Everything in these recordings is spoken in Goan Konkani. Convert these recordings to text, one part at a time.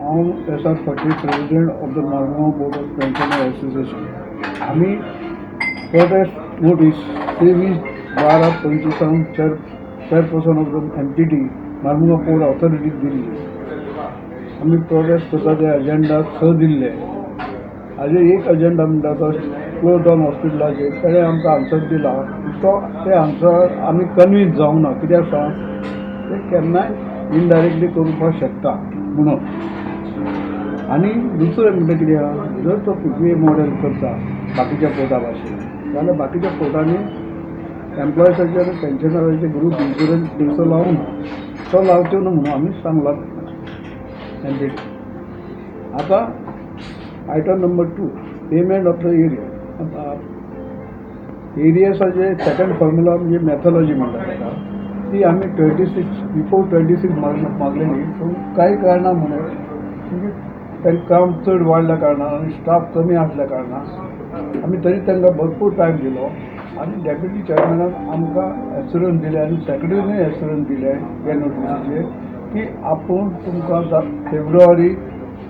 हांव S R Phadte, president of the Marmugao Port of Pensioner Association. आमी protest notice 23/12/25 chairperson of the MPT Marmugao Port ऑथॉरिटीक दिल्ली. आमी प्रोटेस्ट करता ते एजेंडा स दिल्ले. हाजेर एक एजेंडा म्हणटा तो क्लोज डावन हॉस्पिटलाचेर. ताणें आमकां आन्सर दिला, तो ते आन्सर आमी कन्विन्स जावंक ना. कित्याक सांग, ते केन्नाय इनडायरेक्टली करुपाक शकता म्हणून. आनी दुसरें म्हणटा कितें आहा, जर तो पीपीपी मॉडेल करता बाकीच्या पोर्टा भाशेन जाल्यार बाकीच्या पोर्टांनी एम्प्लॉयसाचे आनी पेन्शनराचे ग्रूप इन्शुरन्स थंयसर लावना, तो लावचो न्हू म्हणून आमी सांगला एमपीटी. आतां item number 2, payment of the arrear. एरियर्साचे second formula म्हणजे मॅथोलॉजी म्हणटा ताका. ती आमी 26, बिफोर 26 मागलेली, पूण कांय कारणां म्हणून, म्हणजे तांकां काम चड वाडल्या कारणान आनी स्टाफ कमी आसल्या कारणान, आमी तरी तांकां भरपूर टायम दिलो आनी डेप्युटी चेअरमॅनान आमकां एश्युरन्स दिले आनी सेक्रेटरीनूय एश्युरन्स दिले ह्या नोटिसीचेर की आपूण तुमकां फेब्रुवारी.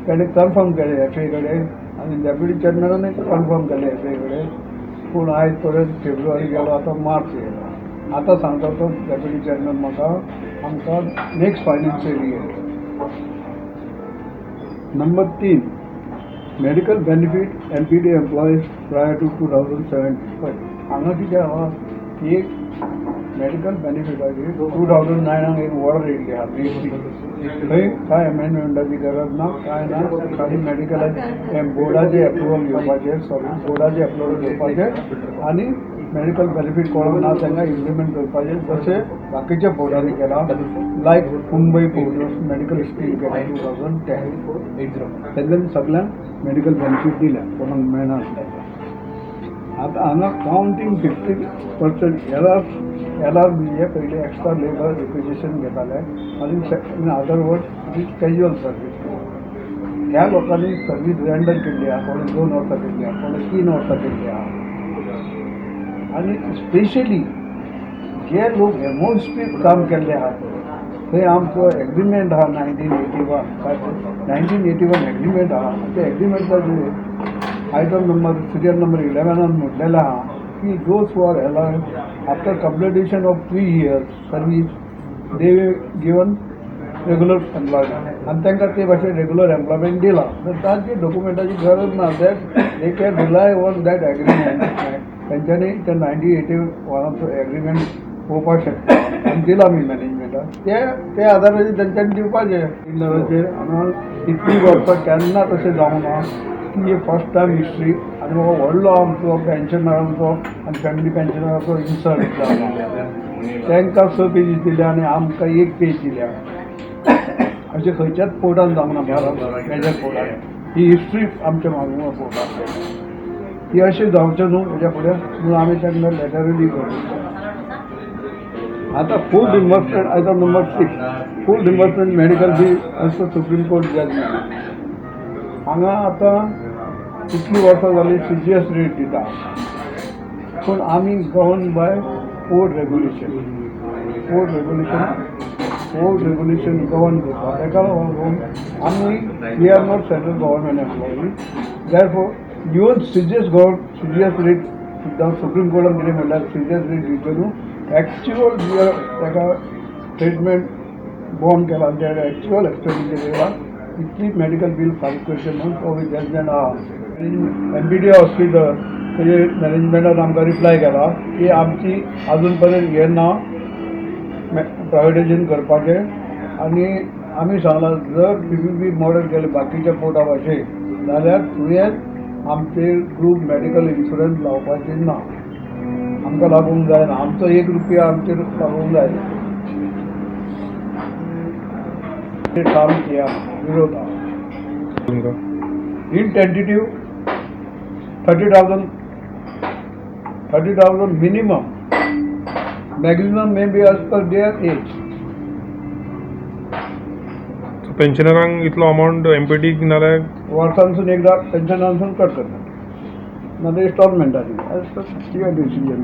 ताणें कन्फर्म केलें एफ ए कडेन आनी डेप्युटी चेअरमॅनानूय कन्फर्म केलें एफ ए कडेन. पूण आयज पर्यंत फेब्रुवारी गेलो, आतां मार्च येयलो. आतां सांगता तो डेप्युटी चेअरमॅन म्हाका, आमकां next financial year. Number 3, medical benefit MPT employees prior to 2017. पळय, हांगा कितें आहा, एक मेडिकल बेनिफिटाची 2009 एक ऑर्डर येयल्ली आहा बीएससी. थंय कांय अमेंडमेंटाची गरज ना, कांय ना. खाली मेडिकलाचे बोर्डाचे एप्रुवल घेवपाचें, सॉरी, बोर्डाचे एप्रुवल घेवपाचें आनी मेडिकल बेनिफीट कोणाक ना तांकां इम्प्लिमेंट करपाचें, जशें बाकीच्या बोर्डांनी केलां, लायक मुंबय पोर्ट मेडिकल स्कीम केला 2010. तेंच्यांनी सगळ्यांक मेडिकल बेनिफीट दिल्या कोणाक मेळनासलें. आतां हांगा counting 50% LR म्हणजे पयलीं एक्स्ट्रा लेबर रिक्विजिशन घेताले आनी in other word it is casual service. ह्या लोकांनी सर्वीस रेंडर केल्ली आहा, कोणें 2 वर्सां केल्ली आहा, कोणें 3 वर्सां केल्ली आहा. आनी स्पेशली जे लोक एमओएसपीत काम केल्ले आहा, थंय आमचो एग्रीमेंट आहा, 1981, 1981 agreement आहा. त्या एग्रीमेंटाचेर आयटम नंबर, सिरियल नंबर 11 म्हटलेलें आहा की those who are allowed after completion of 3 years service, they given regular employment. आनी तांकां ते भाशेन रेगुलर एम्प्लॉयमेंट दिलां तर तांची डॉक्युमेंटाची गरज ना. That they can rely on that agreement. तेंच्यांनी ते 1981 एग्रीमेंट पळोवपाक शकता आनी दिलां आमी मॅनेजमेंटाक ते ते आदाराचेर तेंच्यांनी दिवपाचें. पिलराचेर हांगा इतलीं वर्सां केन्ना तशें जावंक ना की ही फर्स्ट टायम हिस्ट्री. आनी म्हाका व्हडलो आमचो पेन्शनरांचो आनी फॅमिली पेन्शनराचो इन्सल्ट जाला. तांकां स पेजीस दिल्या आनी आमकां एक पेज दिल्या. अशें खंयच्याच पोर्टान जावंक ना भारत मेजर पोर्टान. ही हिस्ट्री आमच्या मार्मुगांव पोर्टान. ही अशें जावचें न्हू हेज्या फुडें म्हणून आमी तांकां लेटरूय बी करूं. आतां full reimbursement, item number 6, full reimbursement medical bill as per Supreme Court judgment. हांगा आतां इतलीं वर्सां जालीं सीजीएस रेट दिता, पूण आमी govern by port regulation. Port regulation govern करता. ताका लागून आमी, we are not central government employee. Therefore, even CGS rate सुद्दां सुप्रीम कोर्टान कितें म्हणल्यार, सीजीएस रेट दिवचो न्हू, एक्च्युअल ताका ट्रिटमेंट बॉन्ड केला आनी तेणें एक्च्युअल एक्सपेंडिचर केला इतली मेडिकल बील फारीक करचें म्हणून तो जजमेंट आहा. एमपीटी हॉस्पिटल, तेजे मॅनेजमेंटान आमकां रिप्लाय केला की आमची अजून पर्यंत हें ना प्रायवेटायजेशन करपाचें. आनी आमी सांगलां, जर पीपीपी मॉडेल केलें बाकीच्या पोर्टा भाशेन जाल्यार तुवें आमचेर ग्रूप मेडिकल इन्शुरन्स लावपाचें ना, आमकां लागूंक जायना, आमचो एक रुपया आमचेर लागूंक जायना. ते काम किया विरोध आहा. तुमकां In tentative 30,000, 30,000 minimum, maximum may be as per their age. पेन्शनरांक इतलो अमावंट एमपीटी नाल्यार वर्सांसून एकदा पेन्शनासून कट करतात, नातर इन्स्टॉलमेंटांनी, एज पर your decision.